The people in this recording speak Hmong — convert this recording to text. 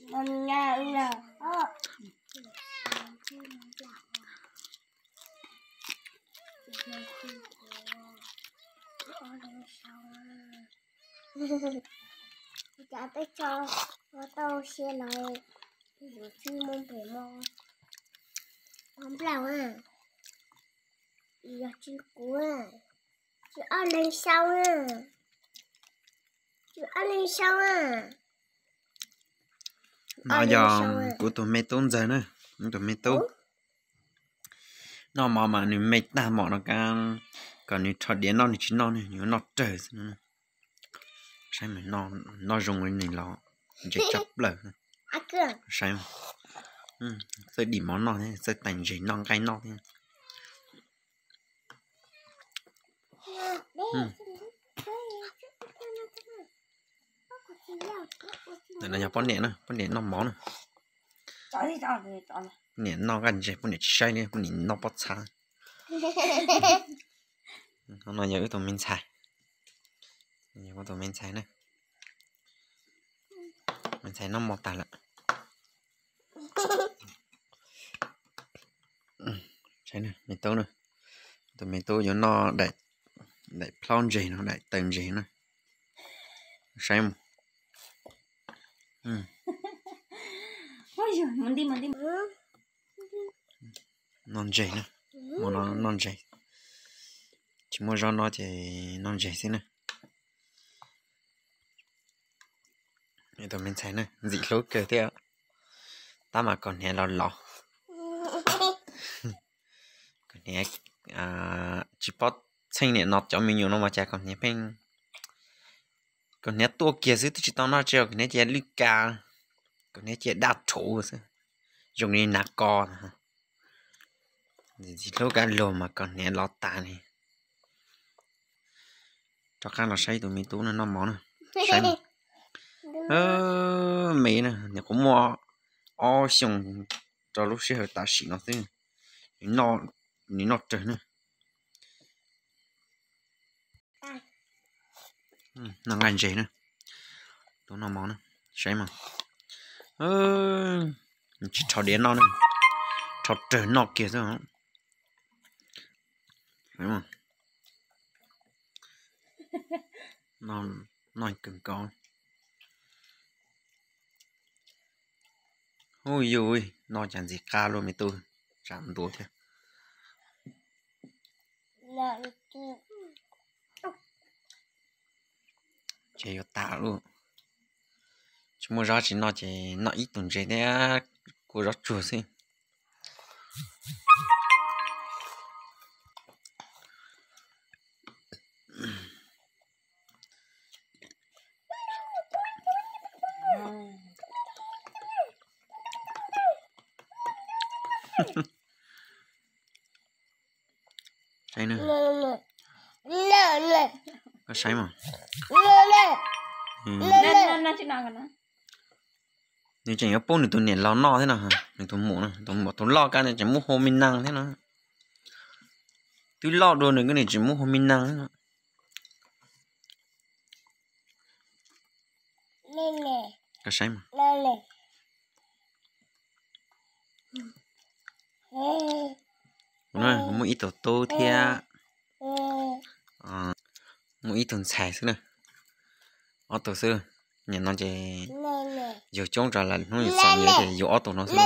Cov peb tso tau sia los yuav tswj mus pem mo nplaum a, yog tswj kuv a, tswj ob leeg sau a, tswj ob leeg sau a. No yog kuv tus me tub ntxawg na, kuv tus me tub. Noj mov mas nws me tag mom no, kom nws rho diav noj nws tsis noj ne, nws yuav noj rawg xwb no. Saib, noj zoo li nws los ntse tshaj plaws. Saib, txawj dim mov noj thiab, txawj tais ntses noj nqaij noj thiab. Ntawm no yog poj niam na, poj niam noj mov na. Poj niam noj nqaij ntses, poj niam tsis saib li, poj niam noj pob txha. No yog wb tus me ntxhais, yog wb tus me ntxhais na. Me ntxhais noj mov tag lawm. Saib me tub na, tus me tub yuav noj daim plaub ntses no, daim taw ntses na. Saib mus. Noj ntses na, noj ntses. Tsis muaj zaub noj ces noj ntses xwb na. Tus me ntxhais na ntxim hlub kawg thiab, tab mas kaus hniav los lov. Kaus hniav tsis paub txheej niam no cov me nyuam no mas cas kaus hniav pheej, kaus hniav tuaj kiag xwb twb tsis tau noj tsi, kaus hniav cia lwj ka, kaus hniav cia daj rhuv xwb, zoo li nas ko. Ntxim hlub kab luag mas kaus hniav lov tas li. Rov qab los saib tus me tub no noj mov na. Saib, me na, nws kuj muaj ob xyoos rau lub sij hawm tam sim no xwb, nws noj rawg na. Noj nqaij ntses na, tub noj mov na. Saib mas, tsis rho diav noj na, rho rawg noj kiag xwb. Noj kawg nkaus. Hu yus, noj cas ntxim qab luaj me tub, tsam ntua thiab. Ces yuav tas lawm. Tsis muaj zaub tsis noj ces noj ib tug ntses thiab kua zaub tsuag xwb. Saib na. Koj saib mas. Nws tseem yuav pub nws tus niam laus noj thiab no, nws tus muam, tus muam tus loj kab nws tseem muab hu me nees thiab no. Twb loj dua nws kab nws tseem muab hu me nees thiab no. Koj saib mas. Kuv muaj ib tug tub thiab muaj ib tug ntxhais xwb na. Ob tug xwb. Nim no ces yug coob tso lawm, hnub yug txom nyem ces yug ob tug no xwb.